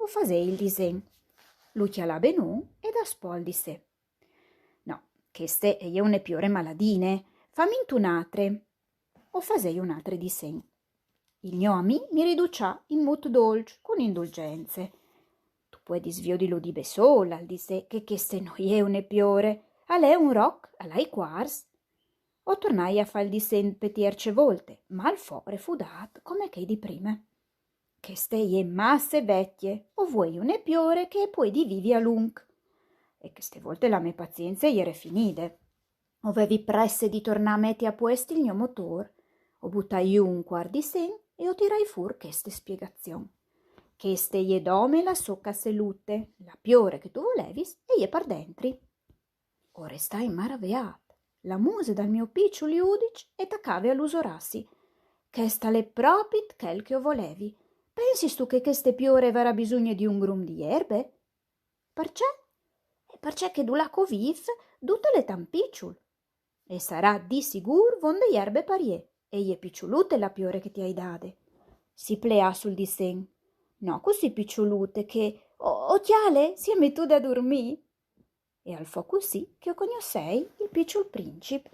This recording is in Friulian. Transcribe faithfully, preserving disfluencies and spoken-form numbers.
O fasè il disen. Lu cjalà benun e daspò al disè: «No, cheste e je une piore maladine, famint une altre.» O fasè un altre disen. Il gno amì mi riducià in mut dolç, cun indulgence. Tu puedis viodilu di bessol, al disè, che cheste no je une piore, al è un roc, al à i cuars. O tornai a fà il disen pe tierce volte, ma al fò refudât come chei di prime. «Cheste e je masse vecje, o vuei une piore che e puedi vivi a lunc.» E cheste volte la mê pazience e jere finide. O vevi presse di tornâ a meti a puest il gno motôr. O butai jù un cuart disen e o tirai fûr cheste spiegazion: «Cheste e je dome la sô casselute, la piore che tu volevis e je par dentri.» O restai maraveât. La muse dal gno piçul judiç e tacave a lusorâsi. «Chest al è propit chel che o volevi. Pensistu che cheste piore e varà bisugne di un grum di jerbe?» «Parcè?» «E parcè che dulà che o vîf, dut al è tant piçul.» «E sarà di sigûr vonde jerbe par jê, e e je piçulute la piore che ti ai dade.» Si pleà sul disen. «No cussì piçulute che, o, o cjale, si è metude a durmî.» E al fò cussì che o cognossei il piçul princip.